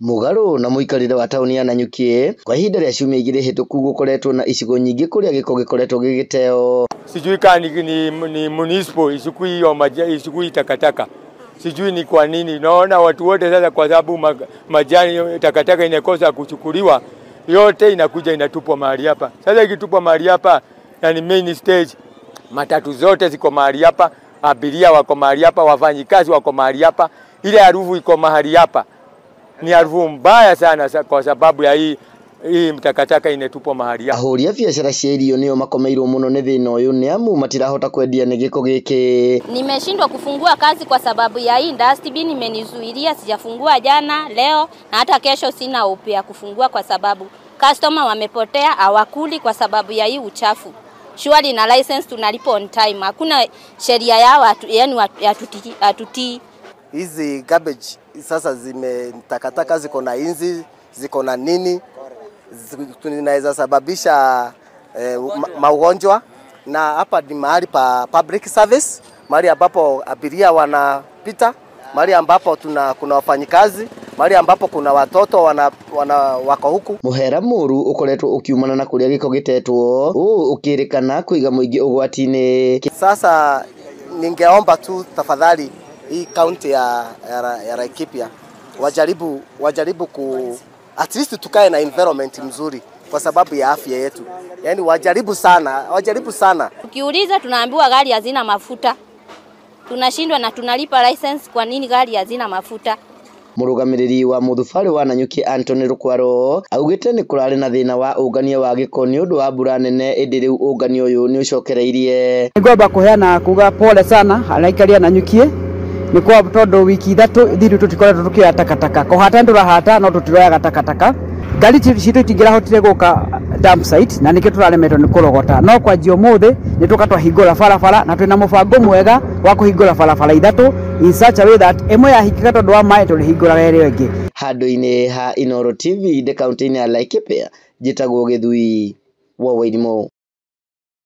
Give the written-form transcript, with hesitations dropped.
Mũgarũ na mũikarĩre wa taũni ya Nanyuki kwa ihinda rĩa ciumia igĩrĩ hĩtũku gũkoretwo na icigo nyingĩ kũrĩa gĩko gĩkoretwo gĩgĩteo. Sijui kama ni municipal isukui hiyo isukui takataka. Sijui ni kwa nini. Naona watu wote sasa kwa sababu majani takataka inakosa kuchukuliwa, yote inakuja inatupwa mahali hapa. Sasa ikitupwa mahali hapa na ni main stage, matatu zote ziko mahali hapa, abiria wako mahali hapa, wafanyikazi wako mahali hapa, ile harufu iko mahali hapa. Ni harufu mbaya sana kwa sababu ya hii mtakataka inetupwa mahali hapa. Ahũri a biacara cia irio nĩo makomeirwo mũno nĩ thĩna ũyũ nĩ amu matirahota kwendia nĩ gĩko gĩkĩ. Nimeshindwa kufungua kazi kwa sababu ya hii dustbin imenizuilia, sijafungua jana, leo na hata kesho sina upya kufungua kwa sababu customer wamepotea, hawakuli kwa sababu ya hii uchafu. Surely na license tunalipa on time. Hakuna sheria yao yani hatutii. Hizi garbage sasa zimetakataka, ziko na inzi, ziko na nini, tunaweza sababisha maugonjwa. Na hapa ni mahali pa public service, mahali ambapo abiria wanapita, mahali ambapo kuna wafanyikazi, mahali ambapo kuna watoto wako huku. Muhera muru ukoretwo ukiumana na kuria giko gitetwo uu ukirikana kuiga muingi ugwati-ini. Sasa ningeomba tu tafadhali hii county ya Laikipia wajaribu ku at least tukae na environment mzuri kwa sababu ya afya yetu. Yani wajaribu sana. Ukiuliza tunaambiwa gari hazina mafuta. Tunashindwa na tunalipa license, kwa nini gari hazina mafuta? Mũrũgamĩrĩri wa mũthubarĩ wa Nanyuki Anthony Rukwaro augĩte nĩ kũrarĩ na thĩna wa ũngania wa gĩko nĩ ũndũ wa mbura nene, ĩndĩ rĩu ũngania ũyũ nĩ ũcokereirie. Ngwamba kũheana kuga pole sana araikaria Nanyuki nĩ kwa tondũ wiki ithatũ thiru tũtikoretwo tũkĩoya takataka, kũhata ndũrahata no tũtiroyaga takataka. Ngari citũ itingĩrahotire gũka dump site na nĩkĩo tũraremetwo nĩ kũrogota, no kwanjia ũmũthĩ nĩ tũka twahingũra barabara na twĩna mũbango mwega wa kũhingũra barabara ithatũ in such a way that ĩmwe yahingĩka tondũ wa maĩ tũrĩhingũraga ĩrĩa ĩngĩ. Handũ-inĩ ha Inooro TV ndĩ kaunti-inĩ ya Laikipia, njĩtagwo Gĩthui wa Wairimu.